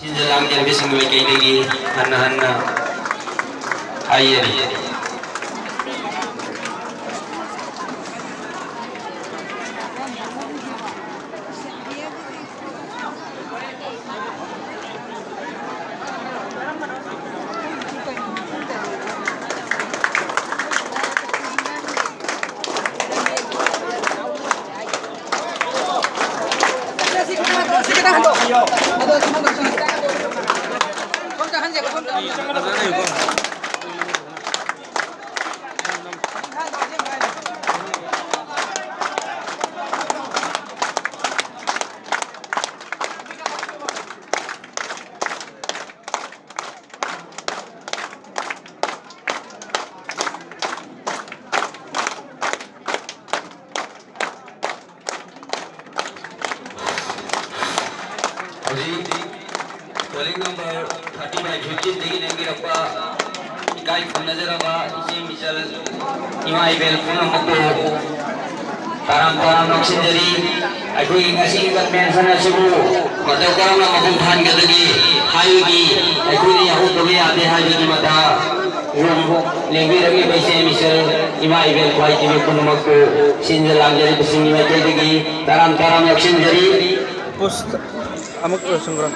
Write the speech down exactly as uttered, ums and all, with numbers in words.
ꯁꯤꯟꯖ ꯂꯥꯡꯖꯔꯤꯕꯁꯤꯡꯒꯤ ꯃꯥꯏꯀꯩꯗꯒꯤ ꯍꯟꯅ ꯍꯟꯅ ꯍꯥꯏꯖꯔꯤ꯫ ꯍꯧꯖꯤꯛ ꯄꯣꯂꯤꯡ ꯅꯝꯕꯔ ꯊꯥꯔꯇꯤ ꯕꯥꯏ ꯐꯤꯐꯇꯤꯟꯗꯒꯤ ꯂꯦꯡꯕꯤꯔꯛꯄ ꯏꯀꯥꯏ ꯈꯨꯝꯅꯖꯔꯕ ꯏꯆꯦ ꯃꯤꯆꯜ ꯏꯃꯥ ꯏꯕꯦꯜ ꯄꯨꯝꯅꯃꯛꯄꯨ ꯇꯔꯥꯝ ꯇꯔꯥꯝ ꯅꯣꯛꯁꯤꯟꯖꯔꯤ꯫ ꯑꯩꯈꯣꯏꯒꯤ ꯉꯁꯤꯒꯤ ꯀꯟꯚꯦꯟꯁꯟ ꯑꯁꯤꯕꯨ ꯃꯇꯧ ꯀꯔꯝꯅ ꯃꯄꯨꯡ ꯐꯥꯍꯟꯒꯗꯒꯦ ꯍꯥꯏꯕꯒꯤ ꯑꯩꯈꯣꯏꯅ ꯌꯥꯍꯧꯗꯕ ꯌꯥꯗꯦ ꯍꯥꯏꯕꯒꯤ ꯃꯇꯥꯡ ꯂꯦꯡꯕꯤꯔꯛꯂꯤꯕ ꯏꯆꯦ ꯃꯤꯆꯜ ꯏꯃꯥ ꯏꯕꯦꯜ ꯈ꯭ꯋꯥꯏ ꯇꯤꯕꯤ ꯄꯨꯝꯅꯃꯛꯄꯨ ꯁꯤꯟꯖ ꯂꯥꯡꯖꯔꯤꯕꯁꯤꯡꯒꯤ ꯃꯥꯏꯀꯩꯗꯒꯤ ꯇꯔꯥꯝ ꯇꯔꯥꯝ ꯅꯣꯛꯁꯤꯟꯖꯔꯤ꯫ ꯄꯣꯁ ꯑꯃꯨꯛ ꯂꯣꯏꯁꯤꯟꯈ꯭ꯔꯣ꯫